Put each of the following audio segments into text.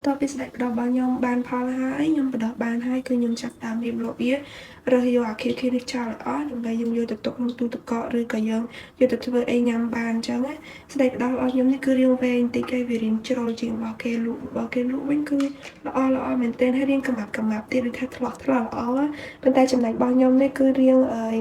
តទៅពីស្ដេចបដោះរបស់ខ្ញុំបានផលហើយខ្ញុំបដោះបានហើយគឺខ្ញុំចាប់ដើមរៀបលក់វារើសយកអាខៀវៗនេះចោលឲ្យអស់ដើម្បីយើងយកទៅទុកក្នុងទូទឹកកកឬក៏យើងយកទៅធ្វើអីញ៉ាំបានអញ្ចឹងណាស្ដេចបដោះរបស់ខ្ញុំនេះគឺរាងវែងតិចហើយវារាងជ្រុលជាងរបស់គេលក់របស់គេលក់វិញគឺល្អល្អមែនទែនហើយរាងកម្ាប់កម្ាប់ទៀតដូចថាថ្លោះថ្លោះល្អប៉ុន្តែចំណែករបស់ខ្ញុំនេះគឺរាងអើយ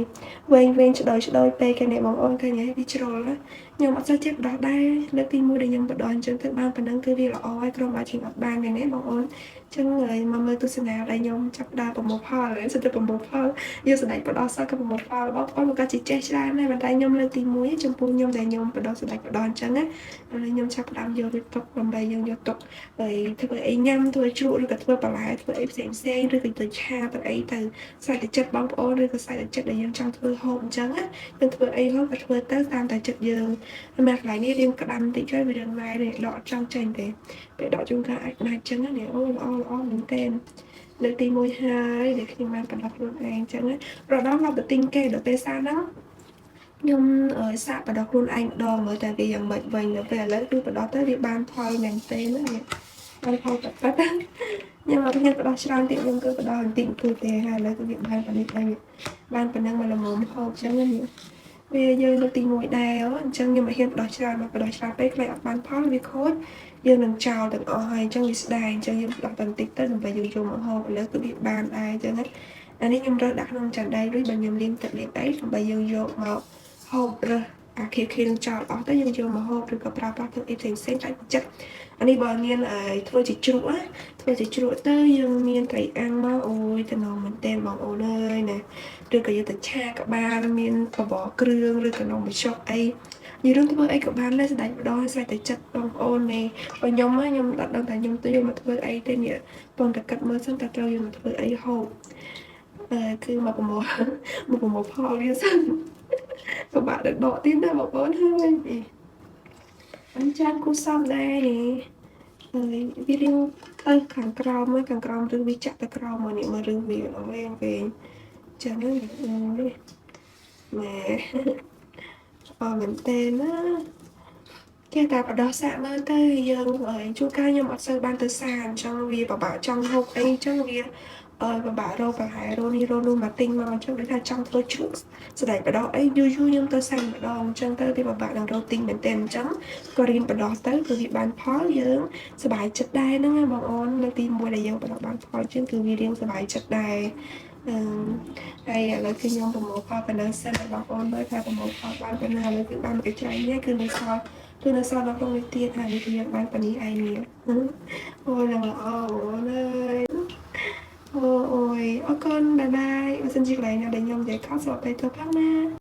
វែងវែងឆ្ដោយឆ្ដោយពេកឯនេះបងប្អូនឃើញទេវាជ្រុលណាខ្ញុំអត់សូវចេះបដោះដែរលើកទី1ដែលខ្ញុំបដោះអញ្ចឹងទៅបានប៉ុណ្ណឹងគឺវាល្អហើយក្រុមអាចជាងអត់បានទេណាបងប្អូនអញ្ចឹងហើយមកមើលទស្សនាដែលខ្ញុំចាប់ដើមប្រមូលផលសិតតែប្រមូលផលយកសណ្ដែកបដោះសោះក៏ប្រមូលផលបងប្អូនក៏ជាចេះច្រើនដែរប៉ុន្តែខ្ញុំលើកទី1ចំពោះខ្ញុំដែលខ្ញុំបដោះសណ្ដែកបដោះអញ្ចឹងណាហើយខ្ញុំចាប់ដើមយកវាទុកដើម្បីយើងយកទុកហើយធ្វើអីញ៉ាំធ្វើជ្រក់ឬក៏ធ្វើបន្លែធ្វើអីផ្សេងផ្សេងឬក៏ទៅឆាទៅអីទៅស្រេចតែចិត្តបងប្អូនឬក៏ស្រេចតែចិត្តដែលយើងចង់ធ្វើហូបអញ្ចឹងណាយើងធ្វើអីហូបក៏ធ្វើទៅតាមតែចិត្តយើងតែកន្លែងនេះរៀងក្តាំតិចហើយវារៀងម៉ែនេះដកចង់ចេញទេពេលដកជួនកាលអាចដាច់ចឹងណានេះអូល្អល្អមែនទែនលើកទី1ហើយដែលខ្ញុំបានបណ្ដោះខ្លួនឯងអញ្ចឹងណារដងមកទៅទិញគេដល់ពេលសារហ្នឹងខ្ញុំសាកបណ្ដោះខ្លួនឯងម្ដងមើលតែវាយ៉ាងម៉េចវិញដល់ពេលឥឡូវគឺបណ្ដោះទៅវាបានផលមែនទែនណានេះបានផលប៉ិតប៉ិតខ្ញុំអត់ហ៊ានបណ្ដោះច្រើនទៀតខ្ញុំគឺបណ្ដោះបន្តិចបន្តួចទេហើយឥឡូវគឺវាបានប៉ុណ្នេះដែរបានប៉ុណ្ណឹងមកល្មមហូបអញ្ចឹងណានេះវាយើងលើកទី1ដែរអញ្ចឹងខ្ញុំមិនហ៊ានបណ្ដោះច្រើនមកបណ្ដោះច្រើនពេកខ្លាចអត់បានផលវាខូចយើងនឹងចោលទាំងអស់ហើយអញ្ចឹងវាស្ដាយអញ្ចឹងយើងបណ្ដោះតែបន្តិចទៅដើម្បីយើងយកមកហូបឥឡូវគឺវាបានដែរអញ្ចឹងណាអានេះខ្ញុំរើសដាក់ក្នុងចានដែករួចបើខ្ញុំលាងទឹកលាងអីដើម្បីយើងយកមកហូបរើសអាខៀវខៀវនឹងចោលអស់ទៅយើងយកមកហូបឬក៏ប្រើប្រាស់ធ្វើអីផ្សេងផ្សេងតែចិត្តអានេះបើមានធ្វើជាជ្រក់ណាធ្វើជាជ្រក់ទៅយើងមានត្រីអាំងមកអូយតំណងមែនតើបងអូនអើយណាឬក៏យកទៅឆាក្បាលមានបបរគ្រឿងឬក៏នំបញ្ចុកអីនិយាយរឿងធ្វើអីក៏បានដែរស្ដាច់ម្ដងស្រេចតែចិត្តបងប្អូននេះបើខ្ញុំខ្ញុំអត់ដឹងថាខ្ញុំទៅយកមកធ្វើអីទេនេះបងតែគិតមើលសិនតើត្រូវយកមកធ្វើអីហូបអឺគឺមកប្រមូលមកប្រមូលផលវាសិនពិបាកដល់ដកទៀតណាបងប្អូនហើយនេះអញ្ចឹងគូសំដែរនេះហើយវារៀងទៅខាងក្រោមខាងក្រោមឬវាចាក់ទៅក្រោមមកនេះមើលឬវាវែងវែងចឹងហ្នឹងនេះម៉ែអរមែនទេណាគេតែបដោះសាក់មើលទៅយើងជួនកាលខ្ញុំអត់សូវបានទៅសាអញ្ចឹងវាពិបាកចង់ហូបអីអញ្ចឹងវាអឺពិបាករកបន្លែរនេះរនោះមកទិញមកអញ្ចឹងដូចថាចង់ធ្វើជ្រក់សណ្ដែកបដោះអីយូរយូរខ្ញុំទៅសាម្ដងអញ្ចឹងទៅវាពិបាកនឹងរកទិញមែនទែនអញ្ចឹងក៏រៀនបដោះទៅគឺវាបានផលយើងសប្បាយចិត្តដែរហ្នឹងណាបងអូនលើកទី1ដែលយើងបដោះបានផលជាងគឺវារៀងសប្បាយចិត្តដែរអឺហើយឥឡូវគឺខ្ញុំប្រមូលផលប៉ុណ្ណឹងសិនឲ្យបងប្អូនមើលថាប្រមូលផលបានប៉ុណ្ណាឥឡូវគឺបានមកកញ្ច្រៃនេះគឺនៅសល់គឺនៅសល់នៅក្នុងនេះទៀតហើយនេះគឺយើងបានប៉ុណ្នេះឯងនេះអូយនឹងល្អបងប្អូនអើយអូអូយអរគុណ bye bye បើសិនជាកន្លែងណាដែលខ្ញុំនិយាយខុសសូមអភ័យទោសផងណា។